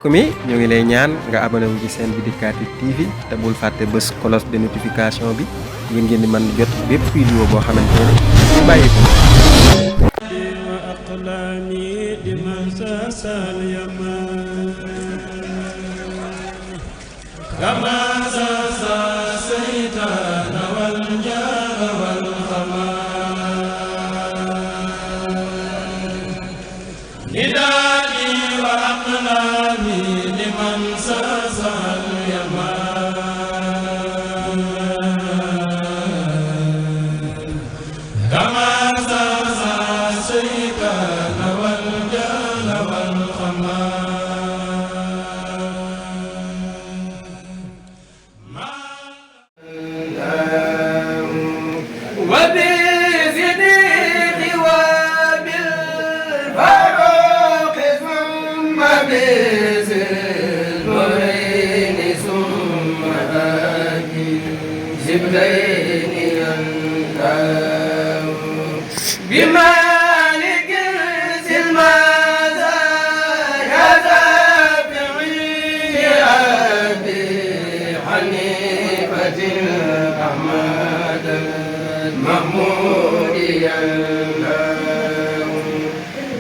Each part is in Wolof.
mi ñu ngi lay ñaan nga abonné wu ci chaîne bi di Katy TV te bul fàtte bës cloche de notification bi ngir ngeen di mën jot bépp vidéo boo xamante ne ñu bàyyi ko.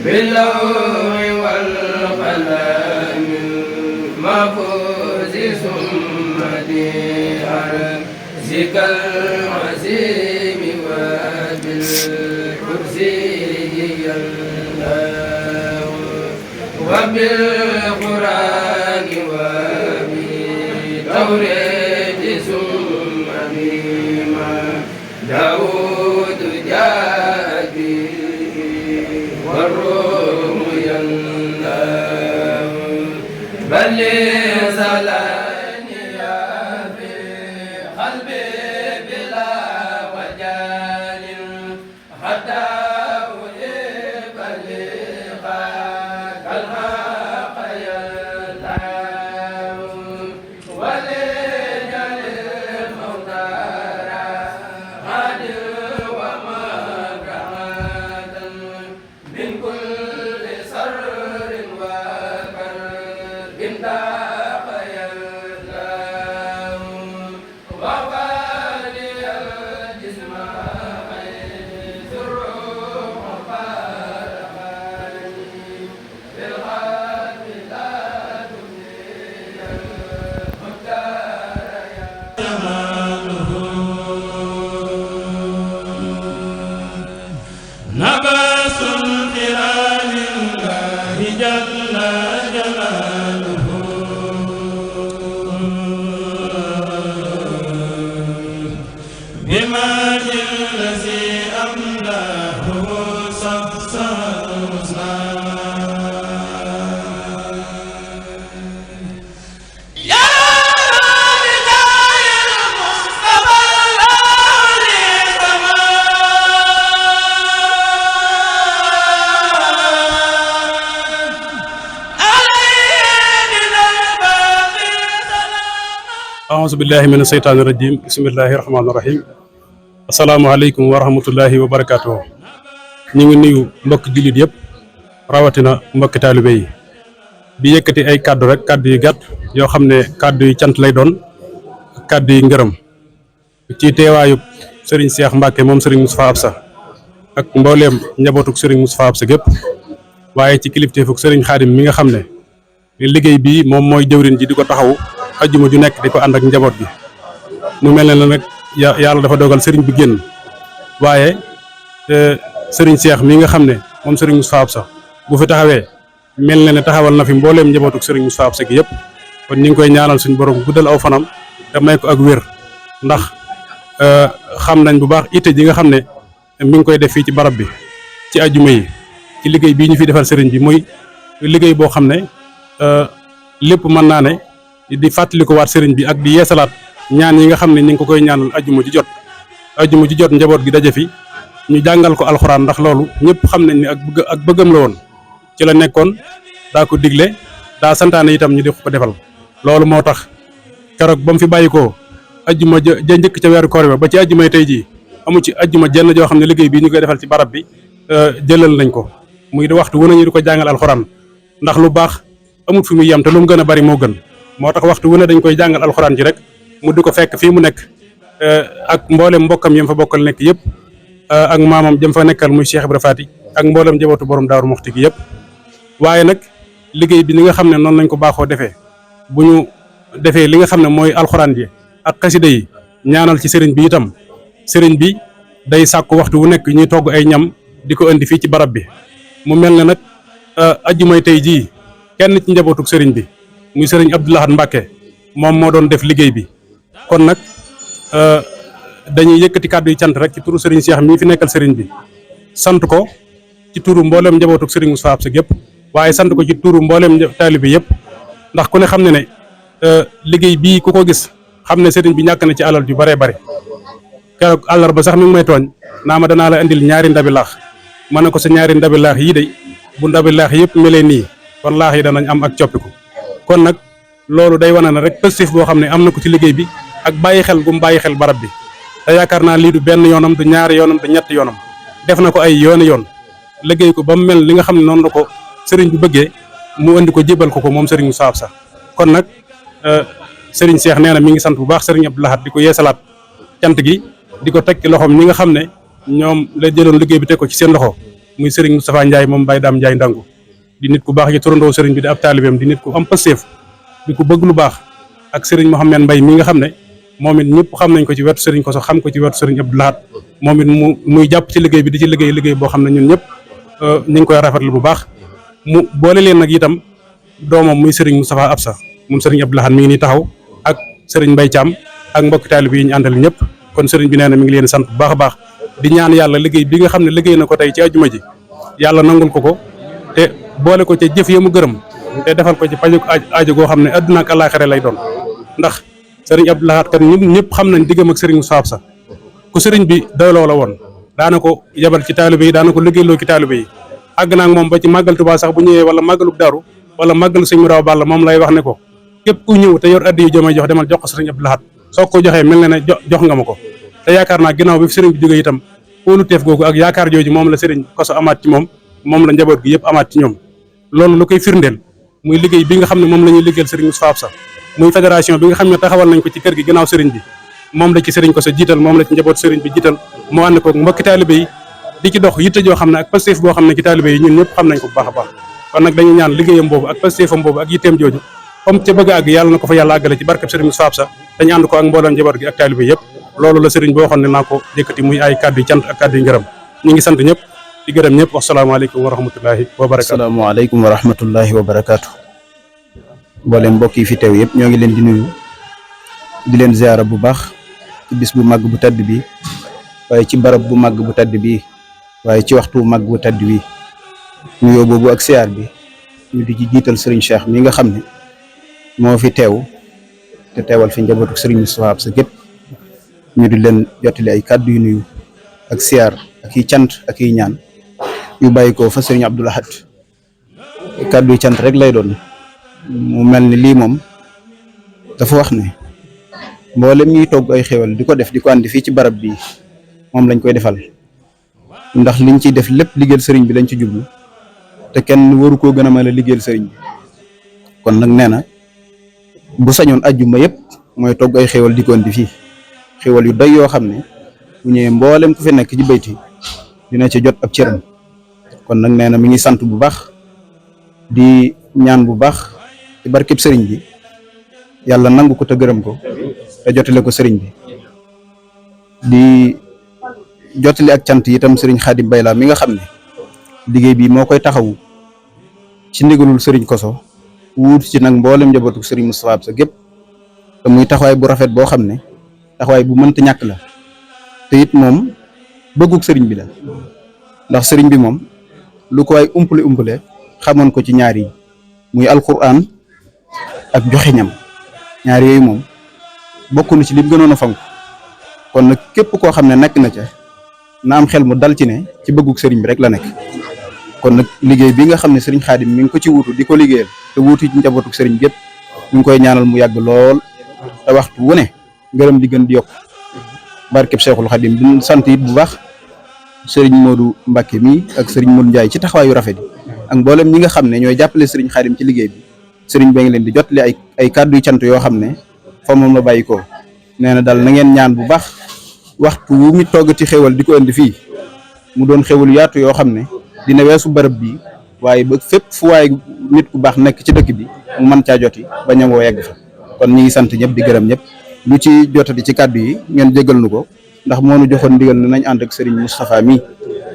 باللوح والقلم المفوز سمتي عرزك العزيم وبالكرسي الله وبالقرآن وبالتوراة ثم بما داود جاء به والروح ينام بل زلاني في قلبي بلا وجال حتى أحب لقاك الحق ينام ولجل المختار عدل ومكرمة من كل سر وكرب ضاق يلام ووالي الجسم حيث الروح فارقني بالقلب لا تبني المختار جماله نبس القران الله جل جلاله بما الذي أملاه صفصا أعوذ بالله من الشيطان الرجيم بسم الله الرحمن الرحيم asalaamaaleykum wa rahmatullahi wa barakaatuh. ñu ngi nuyu mbokki jullit yëpp rawatina mbokki taalibe yi di yëkkati ay kàddu rek kàddu yu gàtt yoo xam ne kàddu yu cant lay doon ak kàddu yu ngërëm ci teewaayu Serigne Cheikh Mbacke moom Serigne Moustapha Absa ak mbooleem njabootuk Serigne Moustapha Absa gépp waaye ci kilifteefuk Serigne Khadim mi nga xam ne liggéey bii moom mooy jëwrin ji di ko taxaw ajjuma ju nekk di ko ànd ak njaboot bi mu mel ne la nag yàlla dafa dogal sëriñ bi génn waaye sëriñ Cheikh mi nga xam ne moom sëriñ Moustapha Absa bu fi taxawee mel na ne taxawal na fi mbooleem njabootuk sëriñ Moustapha Absa gi yëpp kon ñu ngi koy ñaanal suñu borom guddal aw fanam te may ko ak wér ndax xam nañ bu baax itte ji nga xam ne mi ngi koy def fii ci barab bi ci ajjuma yi ci liggéey bii ñu fi defal sëriñ bi muy liggéey boo xam ne lépp mën naa ne di fàttaliku waat sëriñ bi ak di yeesalaat ñaan yi nga xam ne ñu ngi ko koy ñaanal ajjuma ji jot njaboot gi daje fi ñu jàngal ko alxuraan ndax loolu ñëpp xam nañ ne ak bëggam la woon ci la nekkoon daa ko digle daa santaane itam ñu di ko defal loolu moo tax keroog ba mu fi bàyyikoo ajjuma ja njëkk ca weeru koor ba ci ajjumay tey jii amu ci ajjuma jenn joo xam ne liggéey bii ñu koy defal ci barab bi jëlal nañ ko muy di waxtu wu nañu di ko jàngal alxuraan ndax lu baax amut fi muy yem te lu mu gën a bari moo gën moo tax waxtu wu ne dañ koy jàngal alxuraan ji rek mu di ko fekk fii mu nekk ak mboolem mbokkam yam fa bokkal nekk yëpp ak maamam jëm fa nekkal muy Cheikh Ibra Faty ak mboolem njabootu borom Daaru Muxti gi yëpp. waaye nag liggéey bi ni nga xam ne noonu lañ ko baaxoo defee bu ñu defee li nga xam ne mooy alxuraan ji ak xasida yi ñaanal ci sëriñ bi itam sëriñ bi day sàkku waxtu wu nekk ñuy togg ay ñam di ko indi fii ci barab bi mu mel ne nag ajjumay tey jii kenn ci njabootuk sëriñ bi muy sëriñ Abdou Lahad Mbacke moom moo doon def liggéey bi kon nag dañuy yëkkati kàddu yi cant rek ci turu sëriñ Cheikh mii fi nekkal sëriñ bi sant ko ci turu mboolem njabootuk sëriñ Moustapha Absa gépp waaye sant ko ci turu mboolem taalibe yëpp ndax ku ne xam ne ne liggéey bii ku ko gis xam ne sëriñ bi ñàkk na ci alal ju baree bare keroog àllarba sax mi ngi may tooñ naa ma danaa la indil ñaari ndabi laax ma ne ko sa ñaari ndabi laax yii de bu ndabi laax yëpp melee nii kon laax yi danañ am ak coppiku kon nag loolu day wane na rek positif boo xam ne am na ko ci liggéey bi ak bàyyi xel gu mu bàyyi xel barab bi te yaakaar naa lii du benn yoonam du ñaari yoonam du ñetti yoonam def na ko ay yooni yoon liggéey ko ba mu mel li nga xam ne noonu la ko sëriñ bi bëggee mu indi ko jébal ko moom sëriñ Moustapha Absa kon nag sëriñ Cheikh nee na mi ngi sant bu baax sëriñ Abdou Lahad di ko yeesalaat cant gi di ko teg ci loxoom ñi nga xam ne ñoom la jëloon liggéey bi teg ko ci seen loxo muy sëriñ Moustapha Ndiaye moom Baye Dame Ndiaye ndangu di nit ku baax yi turandoo sëriñ bi di ab taalibeem di nit ku am passeef di ko bëgg lu baax ak sëriñ Mouhamed Mbaye mi nga xam ne moom it ñëpp xam nañ ko ci wetu sëriñ Koso xam ko ci wetu sëriñ Abdou Lahad moom it muy jàpp ci liggéey bi di ci liggéey boo xam ne ñun ñëpp ñu ngi koy rafetlu bu baax mu boole leen nag itam doomam muy sëriñ Moustapha Absa moom sëriñ Abdou Lahad mi ngi nii taxaw ak sëriñ Mbaye Thiam ak mbokki taalibe yi ñu àndal ñëpp kon sëriñ bi nee na mi ngi leen sant bu baax a baax di ñaan yàlla liggéey bi nga xam ne liggéey na ko tey ci àjjuma ji yàlla nangul ko te boole ko ca jëf ya mu gërëm te defal ko ci pajuk aajo goo xam ne àdduna ak àllaaxira lay doon ndax sëriñ Abdou Lahad kat ñëpp xam nañ diggam ak sëriñ Moustapha Absa ku sëriñ bi doyloo la woon daana ko yabal ci taalibe yi daana ko liggéeyloo ci taalibe yi àgg naa ak moom ba ci màggal Tuubaa sax bu ñëwee wala màggaluk Daaru wala màggalu sëñ Mouraw Balla moom lay wax ne ko képp ku ñëw te yor addi yu jomay jox demal jox ko sëriñ Abdou Lahad soo ko joxee mel na ne jox nga ma ko te yaakaar naa ginnaaw bi fi sëriñ bi jógee itam óolu teef googu ak yaakaar jooju moom la sëriñ Koso amaat ci moom la njaboot gi yëpp amaat ci ñoom loolu lu koy firndeel muy liggéey bi nga xam ne moom la ñuy liggéeyal sëriñ Moustapha Absa muy fédération bi nga xam ne taxawal nañ ko ci kër gi ginnaaw sëriñ bi moom la ci sëriñ Koso jiital moom la ci njaboot sëriñ bi jiital moo ànd ko mbokki taalibe yi di ci dox yitte joo xam ne ak pastéef boo xam ne ci taalibe yi ñun ñëpp xam nañ ko bu baax a baax kon nag dañuy ñaan liggéeyam boobu ak pastéefam boobu ak yitteem jooju comme ca bëgg a àgg yàlla na ko fa yàlla àggale ci barkeb sëriñ Moustapha Absa dañu ànd ko ak mboolem njaboot gi ak taalibe yëpp loolu la sëriñ boo waxoon ne naa ko yëkkati muy ay kàddu yi cant ak kàddu yi ngërëm ñu ngi sant ñëpp di gërëm ñëpp wasalaamaaleykum wa rahmatullahi wa barakaatu. asalaamaaleykum wa rahmatullahi wa barakaatu. mboolem mbokk yi fi teew yëpp ñoo ngi leen di nuyu di leen ziara bu baax ci bis bu màgg bu tedd bi waaye ci barab bu màgg bu tedd bi waaye ci waxtu bu màgg bu tedd bi nuyoo boobu ak siyaar bi ñu di ci jiital sëriñ Cheikh mi nga xam ne moo fi teew te teewal fi njabootu sëriñ Moustapha Absa gépp ñu di leen jottali ay kàddu yu nuyu ak siyaar ak i cant ak i ñaan yu bàyyi ko fa sëriñ Abdou Lahad kàddu yu cant rek lay doon mu mel ni lii moom dafa wax ne mboolem ñuy togg ay xéwal di ko def di ko andi fii ci barab bii moom lañ koy defal ndax liñ ciy def lépp liggéeyal sëriñ bi lañ ci jublu te kenn waru koo gën a mën a liggéeyal sëriñ bi kon nag nee na bu sañoon ajjuma yëpp mooy togg ay xéwal di ko andi fii xéwal yu doy yoo xam ne bu ñëwee mboolem ku fi nekk ci bayti dina ci jot ab cëram kon nag nee na mi ngi sant bu baax di ñaan bu baax ci barkeb sëriñ bi yàlla nangu ko te gërëm ko te jotale ko sëriñ bi di jotali ak cant itam sëriñ Xaadim Bayla mi nga xam ne liggéey bi moo koy taxawu ci ndigalul sëriñ Koso wuut ci nag mboolem njabootu sëriñ Moustapha Absa gépp te muy taxawaay bu rafet boo xam ne taxawaay bu mënta ñàkk la te it moom bëggug sëriñ bi la ndax sëriñ bi moom lu ko waay umpale xamoon ko ci ñaar yi muy alquran ak joxe ñam ñaar yooyu moom bokk na ci li gënoon a fonk kon nag képp koo xam ne nekk na ca na am xel mu dal ci ne ci bëggug sëriñ bi rek la nekk kon nag liggéey bi nga xam ne sëriñ Xaadim mi ngi ko ci wuutu di ko liggéeyal te wuutu ci njabootuk sëriñ gépp ñu ngi koy ñaanal mu yàgg lool te waxtu wu ne ngërëm di gën di yokk barkeb Seexul Xaadim di sant it bu baax sëriñ Modou Mbacke mi ak sëriñ Modou Ndiaye ci taxawaayu rafet yi ak mboolem ñi nga xam ne ñooy jàppale sëriñ Xaadim ci liggéey bi sëriñ ba ngi leen di jotli ay kàddu yu cant yoo xam ne fa moom la bàyyi ko nee na daal na ngeen ñaan bu baax waxtu wu mi toggati xéwal di ko indi fii mu doon xéwal yaatu yoo xam ne dina weesu bërëb bi waaye ba fépp fu waaye nit ku baax nekk ci dëkk bi mu mën caa joti ba ñëwoo yegg fa kon ñi ngi sant ñëpp di gërëm ñëpp lu ci jotati ci kàddu yi ngeen jégal nu ko ndax moo nu joxoon ndigal ne nañ ànd ak Serigne Moustapha mi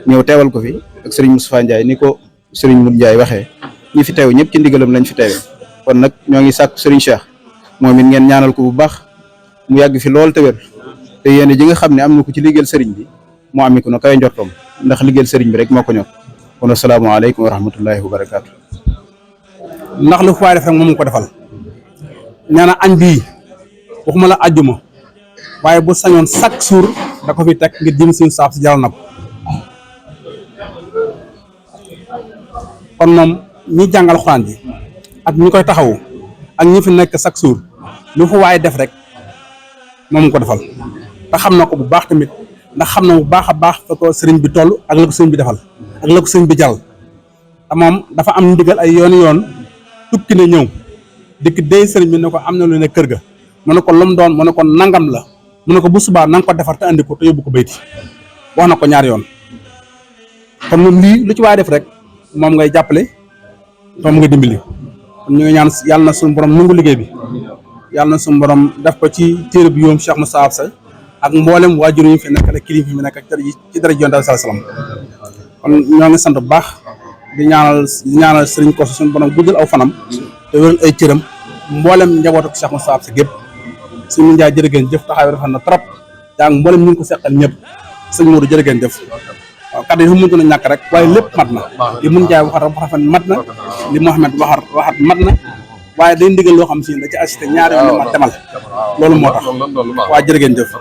ñëw teewal ko fi ak Serigne Moustapha Ndiaye ni ko Serigne Mout Ndiaye waxee ñi fi teew ñëpp ci ndigalam lañ fi teewee kon nag ñoo ngi sàkku Serigne Cheikh moom it ngeen ñaanal ko bu baax mu yàgg fi lool te wér te yéen ji nga xam ne am na ko ci liggéeyal Serigne bi mu ami ko na kay njortoom ndax liggéeyal Serigne bi rek moo ko ñor kon asalaamaaleykum wa rahmatullahi wa barakaatu. ndax lu faay def rek moom ko defal nee na añ bii waxuma la àjjuma waaye bu sañoon chaque jour da ko fi teg ngir jëm suñu saaf si jaral na ko kon moom ñi jàngal xuraan ji ak ñi koy taxawu ak ñi fi nekk chaque jour lu fa waaye def rek moom ko defal te xam na ko bu baax tamit ndax xam na bu baax a baax fa ko sëriñ bi toll ak la ko sëriñ bi defal ak la ko sëriñ bi jàll te moom dafa am ndigal ay yoon tukki na ñëw dikk dey sëriñ bi ne ko am na lu ne kër ga mu ne ko lu mu doon mu ne ko nangam la mu ne ko bu subaa na nga ko defar te andi ko te yóbbu ko bayti wax na ko ñaar yoon kon moom lii lu ci waay def rek moom ngay jàppale moom ngay dimbali kon ñu ngi ñaan yàlla na suñu borom nangu liggéey bi yàlla na suñu borom def ko ci téere bi yoom Cheikh Moussa Absa ak mboolem waajur yi fi nekk ak kilifa yi fi nekk ak ci dara Yonent bi sallallahu alayhi wasallam kon ñoo ngi sant bu baax di ñaanal sëriñ ko suñu borom guddal aw fanam te wéral ay cëram mboolem njabootu Cheikh Moussa Absa gépp suñu Njaay jërë ngeen jëf taxaw rafet na trop yaa ngi mboolem ñu ngi ko seqal ñëpp sëñ Modou jërë ngeen jëf waaw kàddu yi fa mënut a ñàkk rek waaye lépp mat na li mun Njaay waxat rafet mat na li Mouhamed waxat mat na waaye day ndigal loo xam si da ci assisté ñaari yoon ma demal loolu moo tax waa jërë ngeen jëf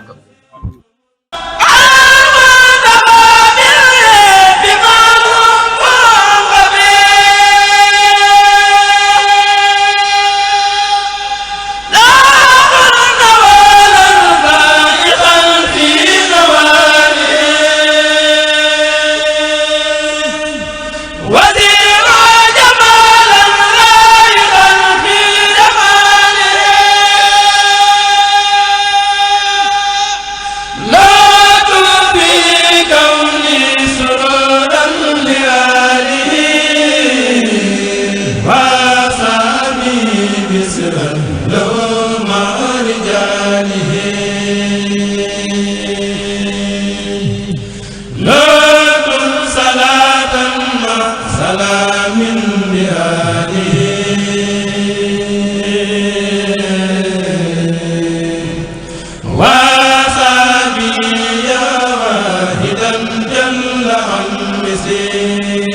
جل عن مثله